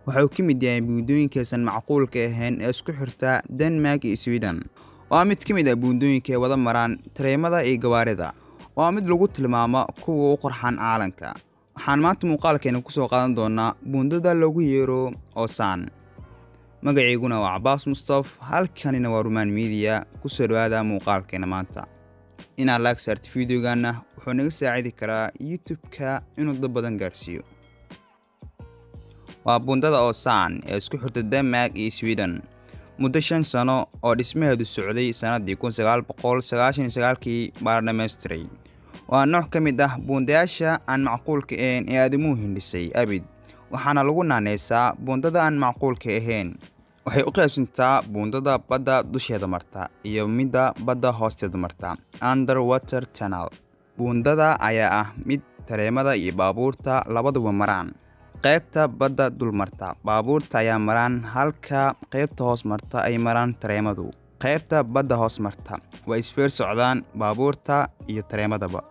Waxa uu ka mid yahay buundooyinkaysan macquulka ahayn ee isku xirta Denmark iyo Sweden. Waa mid ka mid ah buundooyinka ay wada maraan tareemada iyo gawaarida. Waa mid lagu tilmaamo kuwa u qurxan caalamka. Waxaan maanta muuqaalkeena kusoo qaadan doonaa buundada loogu yeero Oosaan. Magaciyguna waa Cabaas Mustaf, halkanina waa Rumaan Media. Kusoo dhawaada muuqaalkeena maanta. Inaad like saarto videogaana wuxuu naga saacidi karaa YouTube-ka inuu dad badan gaarsiiyo. Waa buundada Oosaan ee isku xirta Denmark iyo Sweden. Muddo 5 sano oo dhismaheedu socday sanadii 1999-kii baa la dhammaystiray. Waa nooc ka mid ah buundayaasha aan macquulka ahayn ee aadamuhu hindhisay abid, waxaana lagu naaneysaa buundada aan macquulka ahayn. Waxay u qaybsantaa buundada badda dusheeda marta iyo midda badda hoosteeda marta, underwater tunnel. Buundada ayaa ah mid tareemada iyo baabuurta labaduba maraan. Qaybta badda dul marta baabuurta ayaa maraan, halka qaybta hoos marta ay maraan tareemadu. Qaybta badda hoos marta waa isfeer socdaan baabuurta iyo tareemadaba.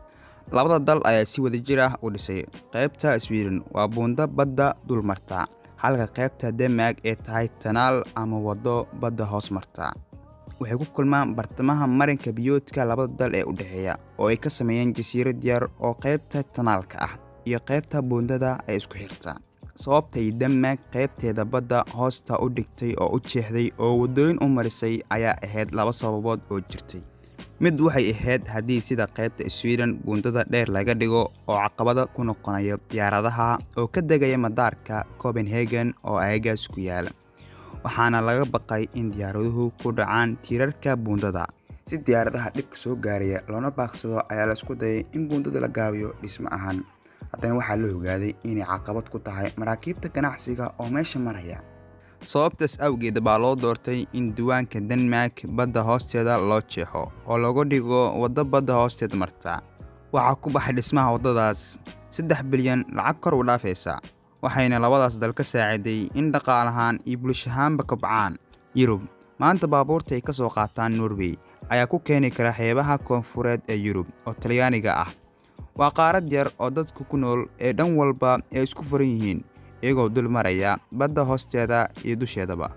Labada dal ayaa si wadajir ah u dhisay. Qaybta Sweden waa buundo badda dul marta, halka qaybta Denmark ay tahay tunnel ama waddo badda hoos marta. Waxay ku kulmaan bartamaha marinka biyoodka labada dal ee u dhexeeya, oo ay ka sameeyeen jasiirad yar oo qaybta tunnel-ka ah iyo qaybta buundada ay isku xirta. Sababtay Denmark qaybteeda badda hoosta u dhigtay oo u jeexday oo waddooyin u marisay ayaa ahayd laba sababood oo jirtay. Mid waxay ahayd haddii sida qaybta Sweden buundada dheer laga dhigo oo caqabada ku noqonayo diyaaradaha oo ka degaya madaarka Copenhagen oo aagaas ku yaala. Waxaana laga baqay in diyaaraduhu ku dhacaan tiirarka buundada. Si diyaaradaha dhibka soo gaaraya loona baaqsado ayaa la isku dayay in buundada la gaabiyo dhismo ahaan. Haddana waxaa la ogaaday inay caqabad ku tahay maraakiibta ganacsiga oo meesha maraya. Sababtaas awgeed baa loo doortay in diiwaanka Denmark badda hoosteeda loo jeexo oo looga dhigo waddo badda hoosteed marta. Waxaa ku baxay dhismaha waddadaas 3 bilyan lacag kor u dhaafaysa, waxayna labadaas dal ka saaciday in dhaqaalahaan iyo bulsho ahaanba kobcaan. Yurub maanta baabuurta ay ka soo qaataan Norway ayaa ku keeni kara xeebaha koonfureed ee Yurub oo Talyaaniga ah. Waa qaarad yar oo dadku ku nool ee dhan walba ay isku furan yihiin, iyagoo dul maraya badda hoosteeda iyo dusheedaba.